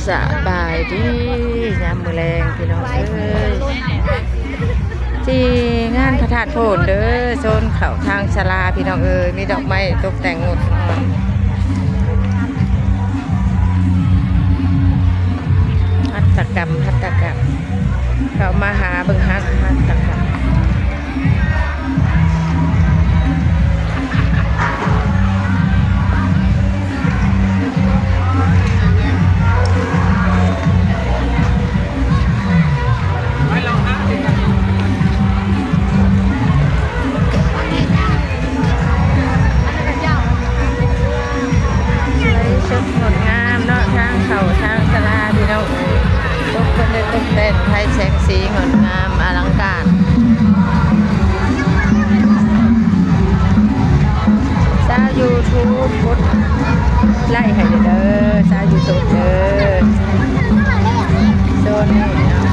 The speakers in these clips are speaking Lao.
ສະບາຍດີຍາມມື້ແລງພີ່ນ້ອງເອີຍ ທີ່ງານພະທາດໂພນເດີ ໂຊນເຂົ້າທາງສາລາພີ່ນ້ອງເອີຍ ມີດອກໄມ້ຕົກແຕ່ງງົດງາມ ຫັດຖະກຳ ຫັດຖະກຳ ເຂົ້າມາຫາເບິ່ງຫັດ ຫັດຖະກຳ. ໄຟສົດງົດງາມເນາະ ທາງເຂົ້າທາງສາລາພີ່ນ້ອງເອີຍ ຕົກເພິ່ນໄດ້ຕົກແຕ່ງໄຟແສງສີງົດງາມອະລັງການ. ຊາວຢູທູບກົດໄລ້ໃຫ້ເດີ ຊາວຢູທູບເດີ ໂຊນນີ້ເນາະ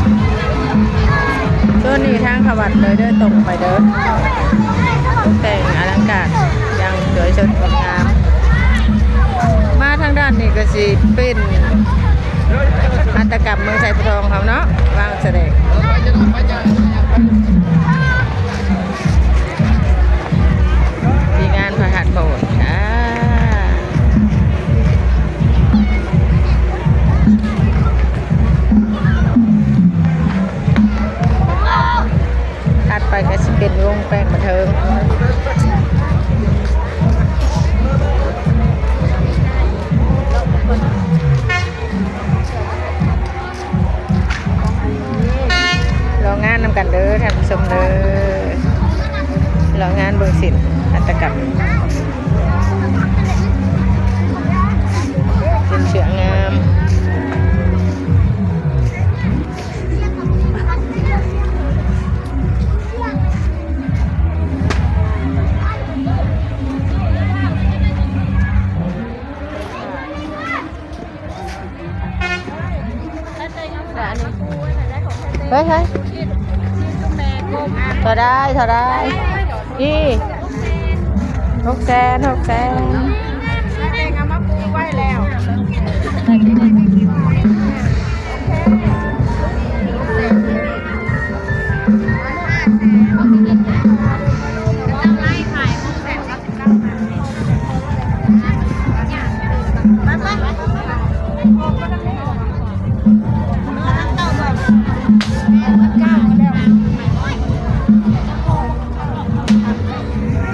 ໂຊນນີ້ທາງເຂົ້າວັດເລີຍເດີ ຕົງໄປເດີ ຕົກແຕ່ງອະລັງການຢ່າງສວຍສົດງົດງາມ. ມາທາງດ້ານນີ້ກໍຊິເປັນຫັດຖະກຳເມືອງໄຊໂພທອງເຮົາເນາະ ວາງສະແດງ ທີ່ງານພະທາດໂພນ ອ່າ ຖັດໄປກໍຊິເປັນວົງແປ້ງບັນເທີງ ລໍງານນຳກັນເດີທ່ານຜູ້ຊົມເດີ ລໍງານເບິ່ງສິນຫັດຖະກຳ ສິນເຊື່ອງາມ. ເຮີ້ຍ ເຮີ້ຍ ເທົ່າໃດ ເທົ່າໃດ? ອີ່ ຫົກແສນ ຫົກແສນ.